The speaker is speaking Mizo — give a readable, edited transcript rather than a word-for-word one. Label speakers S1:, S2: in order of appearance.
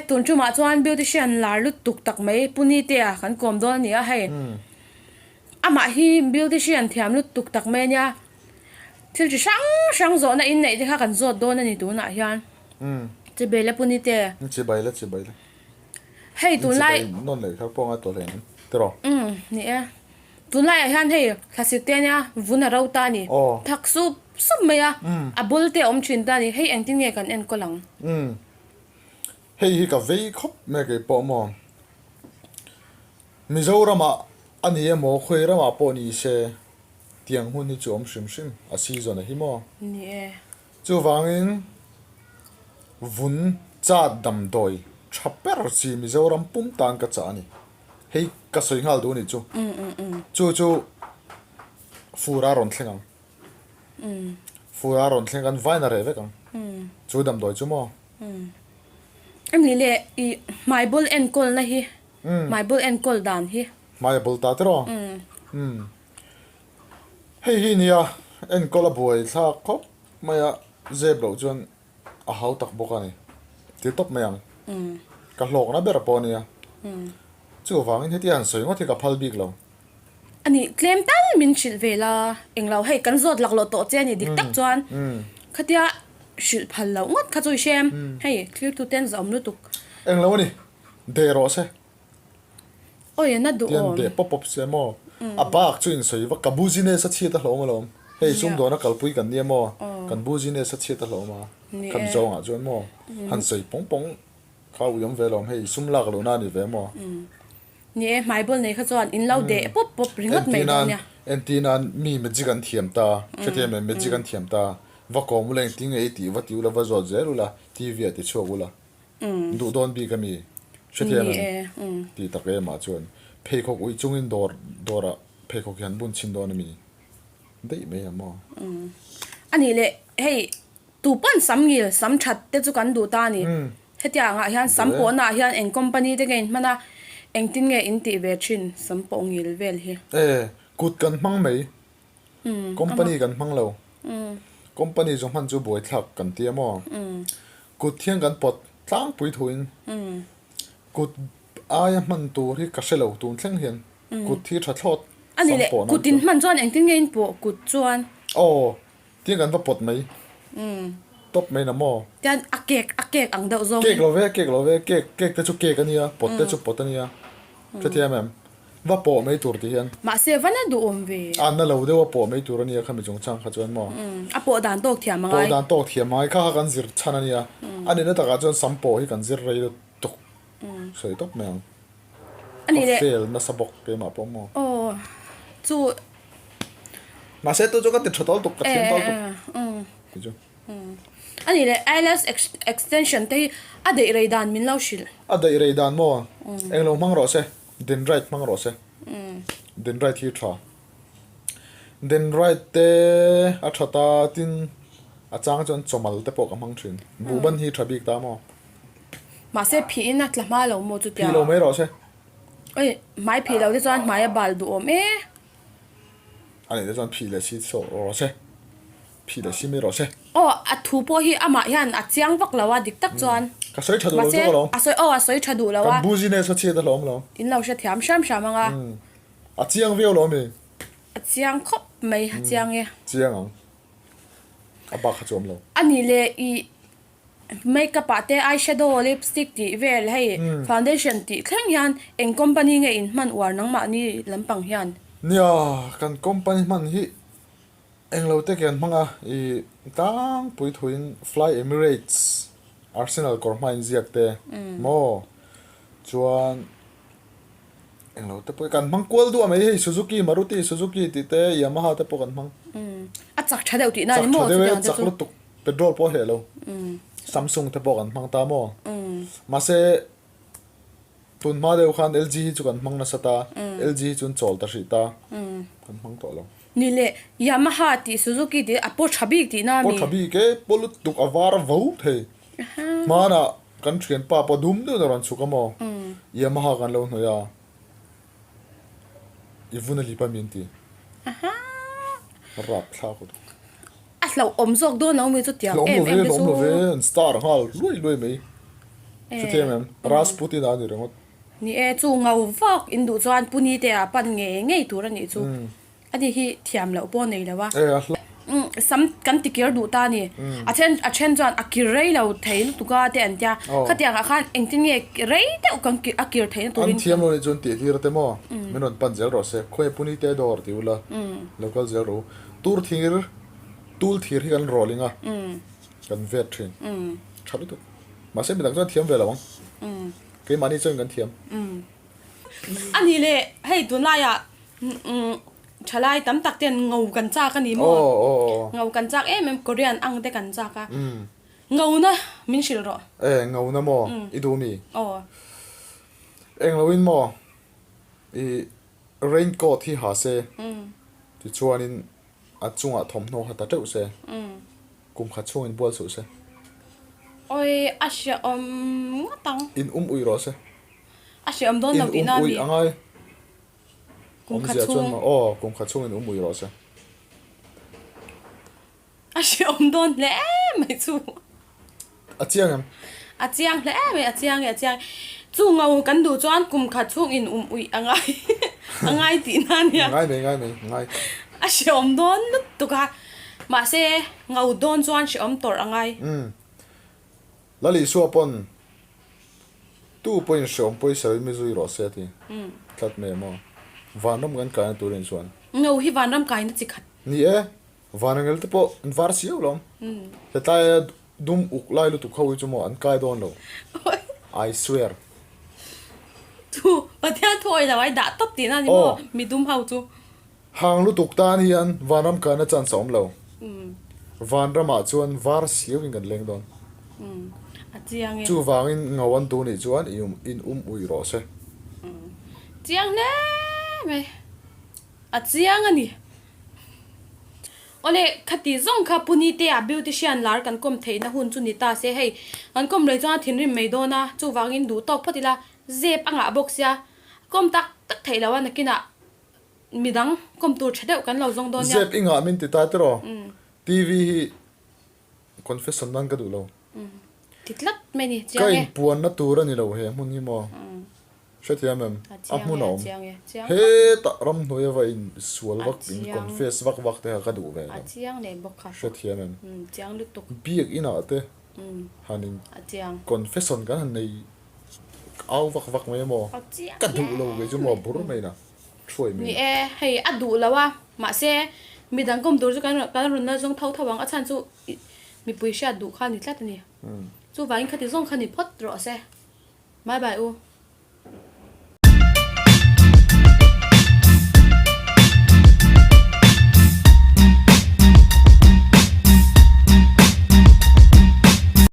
S1: tun tumah chuan beautician lar lutuk tak mai Pu Nitea kan kawm dawn a ni a hei. Amah hi beautician thiam lutuk tak mai a nia. Thil chi hrang hrang zawhna inneih te kha kan zawt dawn a ni tunah hian. Chibai le Pu Nite.
S2: Chibai le chibai le.
S1: Hei tunlai.
S2: Chibai nawn leh kha pawh a ngai tawh hle ang tiraw?
S1: Umm ni e. Tunlaiah hian hei thlasik te ania vun a ro ta a ni. Thak sup sup mai a, a bul te a awm thin ta a ni. Hei engtin nge kan enkawl ang?
S2: Umm. Hei hi ka vei khawp mai kei pawh maw. Mizoramah a ni emaw khawi ramah pawh ni se tiang hun hi chu awm hrim hrim a season a hi maw.
S1: Ni e.
S2: Chuvangin vun chat damdawi tha ber chi Mizoram pum tan ka chah a ni. Hei ka sawi nghal duh a nih chu. Chu chu fur a rawn thleng ang. Fur a rawn thleng kan vain a reh vek ang. Chu damdawi chu maw?
S1: A nih leh i hmaibawl enkawlna hi, hmaibawl enkawl dan hi.
S2: Hmai a bawl ta tiraw? Hei hi nia enkawl a buai thlak khawp mai a, zep loh chuan a hau tak bawk a ni. Ti tawp mai ang. Ka hlawkna ber pawh a nia. Chuvangin hetia han sawi ngawt hi ka phal bik lo.
S1: A nih, tlem tal min hrilh ve la, englo hei kan zawt laklawh tawh che a ni dik tak chuan khatia hrilh phal loh ngawt kha chu i hrem, hei thlir tu ten zahawm lutuk.
S2: Englo a ni, deh rawh se.
S1: Awi a na duh
S2: awm. Tian deh pawp pawp se maw? A bak chu in sawi vak, ka business a chhiat a hlawm alawm. Hei sumdawn a kalpui kan nia maw? Kan business a chhiat a hlawm a, kan zawngah chuan maw? Han sawi pawng pawng kha ui awm ve alawm, hei sum lak lohna a ni ve maw?
S1: Ni e, hmaibawl nei kha chuan in lo deh pawp pawp ringawt mai dawn nia.
S2: Entirnan mi magic an thiam ta, hrethiam em magic an thiam ta, va kawm ula engtin nge i tih va ti ula va zawt zel ula, TV ah ti chhuak ula. Duh dawn bik a mi? Hrethiam em? Tih tak emah chuan pheikhawk uih chungin dawr dawrah pheikhawk hi an bun chhin dawn a mi? Daih mai ang maw?
S1: A nih leh hei tu pawn sam ngil sam that te chu kan duh ta a ni. Hetiang ah hian sam pawhna ah hian eng company te nge in hman a, engtin nge in tih ve thin sam pawh ngil vel hi?
S2: E, kut kan hmang mai. Company kan hmang lo. Company zawng hman chu buaithlak kan ti a maw? Kut hian kan pawt tlangpui thuin kut aia hman tur hi ka hre lo tun thleng hian kut hi tha thlawt
S1: A ni leh, kut in hman chuan engtin nge in pawh kut chuan?
S2: Aw, tiang kan va pawt mai. Tawp mai na maw?
S1: Tian a kek a kek ang deuh zawng in.
S2: Kek lo ve, kek lo ve, kek kek te chu kek a nia, pawt te chu pawt a nia. Hrethiam em? Va pawh mai tur ti hian.
S1: Mahse va na duhawm ve.
S2: A na lo deuh a pawh mai tur a nia khami chungchang kha chuan maw.
S1: A pawh dan tawk thiam a ngai.
S2: Pawh dan tawk thiam a ngai kha kha kan zir chhan a nia. A nihna takah chuan sam pawh hi kan zir rei lutuk sawi tawp mai ang.
S1: A nih leh.
S2: Ka fail nasa bawk keimah pawh maw.
S1: Aw chu.
S2: Mahse tu chu ka ti tha tawl tuk ka thiam tawl tuk. Ti chu.
S1: A nih leh eyelash extension te hi a daih rei dan min lo hrilh.
S2: A daih rei dan maw? Englo hmang rawh se. Dendrite hmang rawh se. Dendrite hi tha. Dendrite te a tha ta tin a chang chuan chawmal te pawh ka hmang thin. Buhban hi tha bik ta maw?
S1: Mahse phih in a tla hma lo maw chutia?
S2: Phih lo mai rawh se.
S1: Oi, hmai phih lo te chuan hmai a bal duh awm e.
S2: A nih te chuan phih leh si sawh rawh se. Phih leh si mai rawh se.
S1: Aw, a thu pawh hi amah hian a chiang vak lo a, dik tak chuan.
S2: Ka sawi tha duh lo zawk alawm.
S1: A sawi, aw a sawi tha duh lo a.
S2: Kan business a chhiat alawm lo.
S1: In lo hrethiam hram hram ang a.
S2: A chiang viau lo ami?
S1: A chiang khawp mai, a chiang e.
S2: Chiang ang. A bak kha chu awm lo.
S1: A nih leh i makeup ah te eyeshadow, lipstick tih vel hei foundation tih thleng hian eng company nge in hman uar nangmahni lampang hian?
S2: Nia, kan company hman hi Englo te kian hmang a, i tlangpui thuin Fly Emirates, Arsenal kawr hma inziak te maw? Chuan englo te pawh hi kan hmang kual duah mai hei Suzuki, Maruti Suzuki tih te Yamaha te pawh kan hmang.
S1: A chak tha deuh tihna a ni maw
S2: Chak tha deuh e, chak lutuk, petrol pawh a hleh lo. Samsung te pawh kan hmang ta maw? Mahse Tun hma deuh khan LG hi chu kan hmang nasa ta, LG hi chu an chawl ta hrih ta, kan hmang tawh lo.
S1: Ni leh, Yamaha tih Suzuki tih a paw tha bik tihna a mi?
S2: Paw tha bik e, paw lutuk a var a vo thei. Hmanah kan thianpa pawh dum deuhin a rawn chhuk a maw? Yamaha kan lo hnawih a, i vun a lip a mi an ti. Rapthlak lutuk.
S1: A hlauhawm zawk dawn lo mi chu tiang em em te chu.
S2: Hlauhawm lo ve, hlauhawm lo ve, an star nghal luai luai mai. Hrethiam em? Rasputin a ni ringawt.
S1: Ni e, chu ngau vak in duh chuan Pu Nitea pan ngei ngei tur a nih chu. Ani hi thiam loh pawh nei lo a. Sam kan ti kir duh ta a ni. A then a then chuan a kir rei lo thei lutuk a te an tia. Khatiang ah khan engtin nge rei deuh kan a kir theihna turin.
S2: An thiam lo nih chuan tih tir te maw? Min rawn pan zel rawh se. Khawi Pu Nitea dawr ti ula lo kal zel rawh u. Tur thir tul thir hi kan rawling a kan vet thin. Tha lutuk. Mahse midang chuan thiam ve lo ang. Keimahni chuan kan thiam.
S1: A nih leh hei tunlaiah thalai tam tak ten ngo kan chak a ni maw? Ngo kan chak em em Korean ang te kan chak a. Ngona min hrilh rawh.
S2: E ngona maw i duh mi? Aw. Eng loin maw i rain coat hi ha se tichuanin a chungah thawmhnaw ha ta teuh se. Kum khat chhung in bual suh se.
S1: Awi a hreawm ngawt ang.
S2: In um ui rawh se.
S1: A hreawm dawn lo tihna a
S2: mi. In um ui a ngai. Kum khat chhung. Aw kum khat chhung in um ui rawh se.
S1: A hreawm dawn hle mai chu.
S2: A chiang em?
S1: A chiang hle mai, a chiang e, a chiang e. Chu ngo kan duh chuan kum khat chhung in um uih a ngai a ngai tihna a nia.
S2: Ngai mai, ngai mai, ngai.
S1: A hreawm dawn lutuk a, mahse ngo dawn chuan hreawm tawrh a ngai.
S2: Umm. Lal Isua pawn tu pawhin hreawm pawisa lo in mi zui rawh se a ti tlat mai em aw. Vanram kan kaina turin chuan.
S1: Ngo hi vanram kaina chi khat.
S2: Ni e, Vanangel te pawh an var siau lo. Hetlaia dum uk lai lutuk ho hi chu maw an kai dawn lo. I swear.
S1: Chu Pathian thu awih lo ai dah tawp tihna ni maw mi dum ho chu.
S2: Hang lutuk tan hian vanram kaina chance a awm lo. Vanramah chuan var siau in kan leng dawn.
S1: A chiang e.
S2: Chuvangin ngo an duh nih chuan in um ui rawh se.
S1: Chiang hle mai. A chiang a ni. Awle, khati zawng kha Punitea beautician lar kan kawm theihna hun chu ni ta se hei, kan kawm rei chuan a thinrim mai dawn a, chuvangin duh tawk phawt ila, zep a ngah bawk sia, kawm tak tak theih lo a, nakinah midang kawm tur tha deuh kan lo zawng dawn nia.
S2: Zep i ngah min ti ta tiraw? TV hi confession nan ka duh lo.
S1: Ti tlat mai ni, chiang
S2: e. Ka inpuanna tur a ni lo he hmun hi maw? Hrethiam em? A hmun a awm. Hetah ramhnuai a va in sual vak, in confess vak vak te kha ka duh ve lo. Hrethiam em? Biak inah te han in confession kan han nei au vak vak mai emaw? Ka duh lo kei chu maw bur mai na thuai mai na.
S1: Ni e, hei a duh lo a, mahse midang kawm tur chu kan rawn la zawng tho tho ang, a chhan chu mipui hriat duh kha a ni tlat a ni. Chuvangin khati zawng kha ni phawt rawh se. Bye bye u.